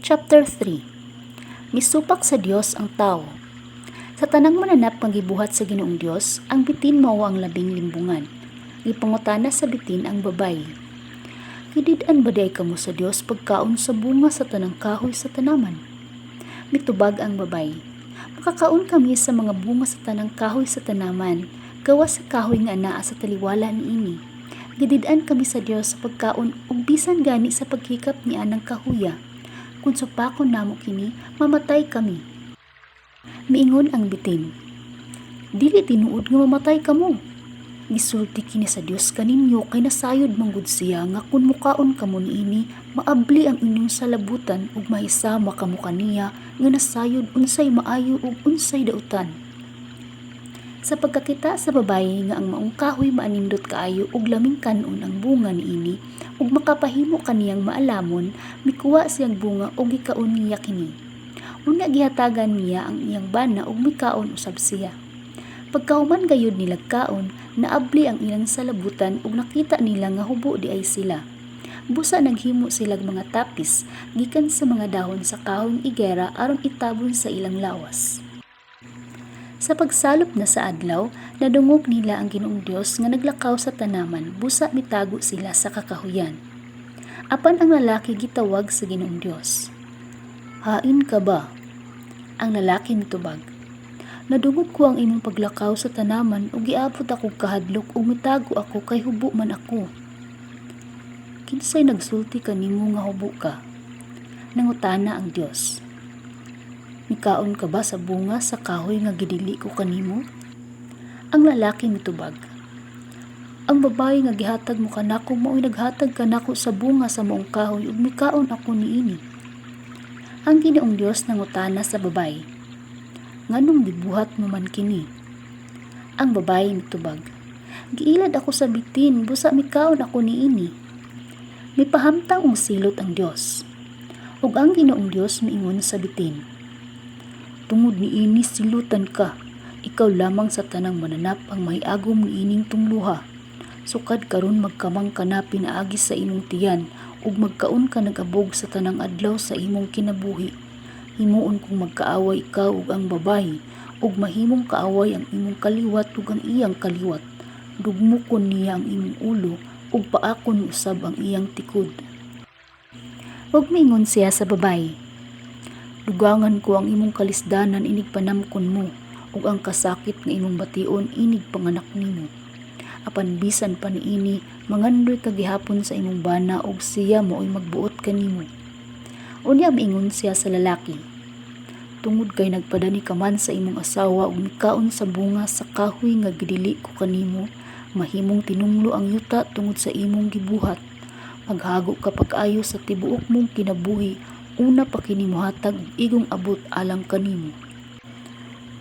Chapter 3. Misupak sa Dios ang tawo. Sa tanang mananap nga gibuhat sa Ginoong Dios, ang bitin mao ang labing limbungan. Gipangutana sa bitin ang babayi. Gidid-an ba diay kamo sa Dios pagkaon sa bunga sa tanang kahoy sa tanaman? Mitubag ang babayi. Makakaon kami sa mga bunga sa tanang kahoy sa tanaman, gawas sa kahoy nga anaa sa taliwala niini. Gidid-an kami sa Dios sa pagkaon ug bisan gani sa paghikap ni anang kahuya. Kung supakon namo kini, mamatay kami. Miingon ang bitin. Dili tinuod nga mamatay kamo. Gisulti kini sa Dios kaninyo kay nasayod manggod siya nga kun mukaon kamo niini, maabli ang inyong salabutan ug mahisama kamo kaniya nga nasayod unsay maayo ug unsay dautan. Sa pagkakita sa babayi nga ang maong kahoy maanindot kaayo ug laming kan-on ang bunga niini ug makapahimo kaniyang maalamon, mikuha siyang bunga ug gikaon niya kini. Unya gihatagan niya ang iyang bana ug mikaon usab siya. Pagkahuman gayud nilag kaon, naabli ang ilang salabutan ug nakita nila nga hubo diay sila. Busa naghimo silag mga tapis gikan sa mga dahon sa kahoyng igera aron itabon sa ilang lawas. Sa pagsalop na sa adlaw, nadungog nila ang Ginoong Dios nga naglakaw sa tanaman, busa mitago sila sa kakahuyan. Apan ang lalaki gitawag sa Ginoong Dios. Hain ka ba? Ang lalaki mitubag. Nadungog ko ang imong paglakaw sa tanaman ug giabot akog kahadlok ug mitago ako kay hubo man ako. Kinsay nagsulti kanimo nga hubo ka? Nangutana ang Dios. Mikaon ka ba sa bunga sa kahoy nga gidili ko kanimo? Ang lalaki mitubag. Ang babayi nga gihatag mo kanako mao'y naghatag kanako sa bunga sa maong kahoy ug mikaon ako niini. Ang Ginoong Dios nangutana sa babayi. Nganong gibuhat mo man kini? Ang babayi mitubag. Giilad ako sa bitin, busa mikaon ako niini. Mipahamtang og silot ang Dios. Ug ang Ginoong Dios miingon sa bitin. Tungod niini silutan ka, ikaw lamang sa tanang mananap ang mahiagom niining tungluha. Sukad karon magkamang ka na pinaagi sa imong tiyan ug magkaon ka nag-abog sa tanang adlaw sa imong kinabuhi. Himuon kong magkaaway ikaw ug ang babayi, ug mahimong kaaway ang imong kaliwat ug ang iyang kaliwat. Dugmokon niya ang imong ulo ug paakon usab ang iyang tikod. Ug miingon siya sa babayi. Dugangan ko ang imong kalisdanan inig panamkon mo ug ang kasakit nga imong bation inig panganak nimo. Apan bisan pa niini, mangandoy ka gihapon sa imong bana ug siya mao'y magbuot kanimo. Unya miingon siya sa lalaki. Tungod kay nagpadani ka man sa imong asawa ug mikaon sa bunga sa kahoy nga gidili ko kanimo, mahimong tinunglo ang yuta tungod sa imong gibuhat. Maghago ka pag-ayo sa tibuok mong kinabuhi, una pa kini mohatag og igong abot alang kanimo.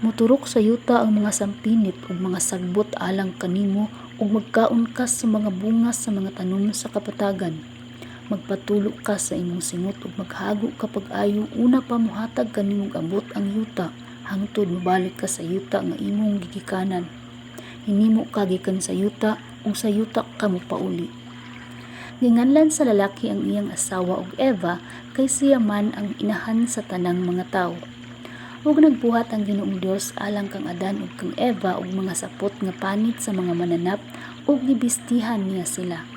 Moturok sa yuta ang mga sampinit ug mga sagbot alang kanimo ug magkaon ka sa mga bunga sa mga tanom sa kapatagan. Magpatulo ka sa imong singot ug maghago ka pag-ayo una pa mohatag kanimong abot ang yuta hangtod mobalik ka sa yuta nga imong gigikanan. Hinimo ka gikan sa yuta ug sa yuta ka mopauli. Ginganlan sa lalaki ang iyang asawa og Eva kay siya man ang inahan sa tanang mga tawo. Ug nagbuhat ang Ginoong Dios alang kang Adan ug kang Eva og mga sapot nga panit sa mga mananap ug gibistihan niya sila.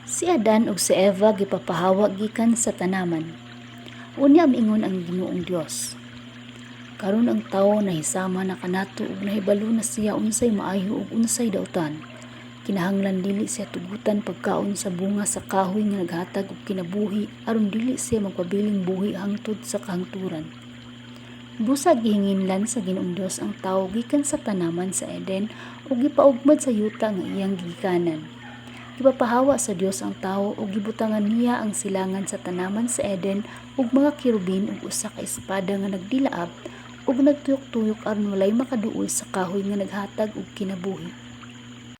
Si Adan ug si Eva gipapahawa gikan sa tanaman. Unya miingon ang Ginoong Dios. Karon ang tawo nahisama na kanato ug nahibalo na siya unsay maayo ug unsay dautan. Kinahanglan dili siya tugutan pagkaon sa bunga sa kahoy nga naghatag og kinabuhi aron dili siya magpabiling buhi hangtod sa kahangturan. Busa gihinginlan sa Ginoong Dios ang tawo gikan sa tanaman sa Eden ug gipaugmad sa yuta nga iyang gigikanan. Gipapahawa sa Dios ang tawo ug gibutangan niya ang silangan sa tanaman sa Eden og mga kerubin ug usa ka espada nga nagdilaab ug nagtuyok-tuyok aron walay makaduol sa kahoy nga naghatag og kinabuhi.